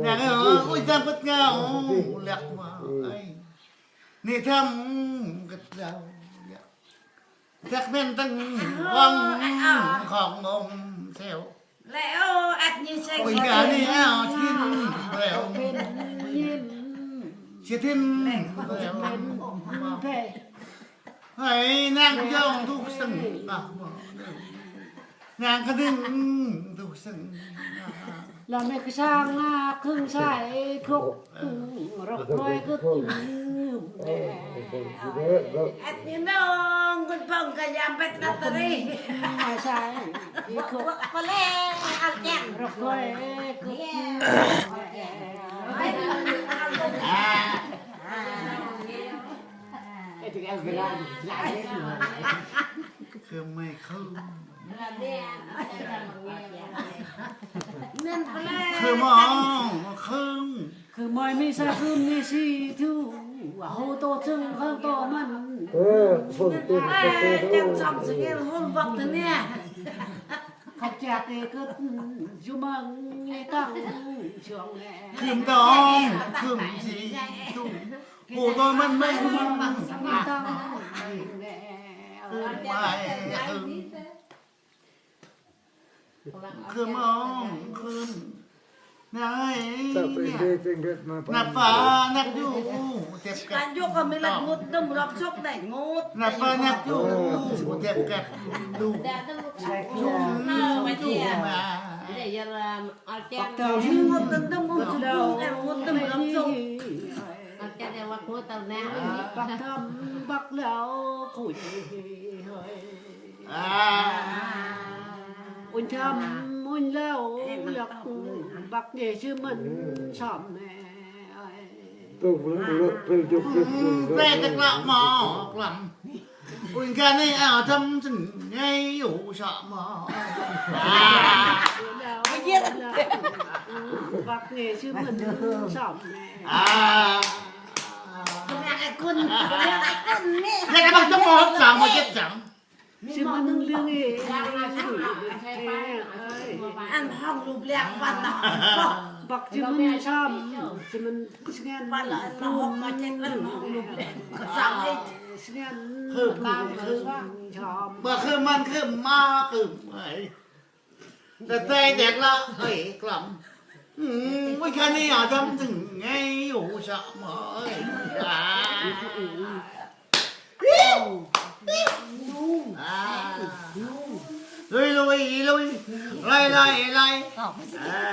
ນາງເອີຍ ໂອ້ຍ ຈຳກັດເງົາ ເລືອກວ່າ ເອີຍ ນີ້ທຳກັດເຈົ້າ ຈັກແມ່ນຕັ້ງວັງຂອງອົງແຊວ ແລ້ວອັດນີ້ໃສ່ ໂອ້ຍ ກະນີ້ເອົາຖິ້ມແລ້ວ ເສຍຖິ້ມແລ້ວ ໃຫ້ນາງຍ່ອງທຸກສິ່ງ ນາງກະດຶງທຸກສິ່ງ ລະແມ່ກະຊ່າງນາຄຶ່ງສາຍຄົກ ລົກລອຍກຶກ ແອັດນີ້ນ້ອງ ຄຸນເພິ່ງກະຍາມເປັດລອດເຕີຣີ ໃຊ່ ຄົກ ກໍແລອັນແຈງ ລົກລອຍກຶກ ເຄື່ອງໄມ້ເຄິ່ງ ແມ່ນບໍ່ແລ້ວ ຄືໝໍ ຄື ຄືໝໍຍມີສາຄືມມີສີທູ ໂຫໂຕຊຶງເຄິ່ງໂຕມັນ ເອີ ເບິ່ງຕື່ນກະເຕີ ຈັກຊອມສະເຫງຮຸນບັກເຕີເນຍ ເຂົາຈັກເອກຶດຢູ່ເມືອງນີ້ຕັ້ງຊ່ວງແລ ຄືມຕອງ ຄືມສີຊຸ ໂຫໂຕມັນແມ່ນ ຄືມໄມ້ຄືມ ຄືມອງຄືມ ນາຍ ນັບປານັບຢູ່ ເຈັບກັນ ນາຍົກກໍມີລັດງົດດົມຮັບສົກໄດ້ງົດ ນັບປານັບຢູ່ ເຈັບກັນ ລູກ ຊຸມຢູ່ມາ ໄດ້ຢາລາມ ອາຈານ ມີງົດເຕີມງົດເຕີມຮັບສົກ ອາຈານໄດ້ວ່າໂຄຕະແນ ປາກທຳບັກລາວຄຸຍ ອາ ອຸນທຳອຸນລາວ ລັກບັກເນຊື່ມັນຊອມແມ່ ຕົກເລິກເປັນຈຸກເປັນຈຸກ ແປແຕ່ກະໝໍກລຳ ອຸນກະໃນອາວທຳສະໄນຢູ່ສະໝໍ ອາ ບັກເນຊື່ມັນຊອມແມ່ ອາ ແມ່ໄອ້ກຸນ ແມ່ໄອ້ກຸນນີ້ ແລ້ວບັກຈະໝໍກສາມບໍ່ເຈັບຈັງ ຊິມັນເລື່ອງເອງ ອັນຫ້ອງລູບແລກວັນນະ ບັກຊິມັນຊ້ຳ ຊິມັນສະແງນ ປານລະອັນມາຫ້ອງມາເຈັດອັນຫ້ອງລູບແລກກໍສ້າງເອງ ສະແງນ ຄື ຄື ຄື ຊອມ ບໍ່ຄືມັນຄືໝໍຄື ເອີຍ ແຕ່ແຕກລະເອີຍກລຳ ອືມ ບໍ່ແຄ່ນີ້ອາຈຳຈຶ່ງໄງຢູ່ຊະໝໍ ເອີຍ ອາ ລຸຍ ລຸຍ ລຸຍ ໄລ່ ໄລ່ ໄລ່ ອາ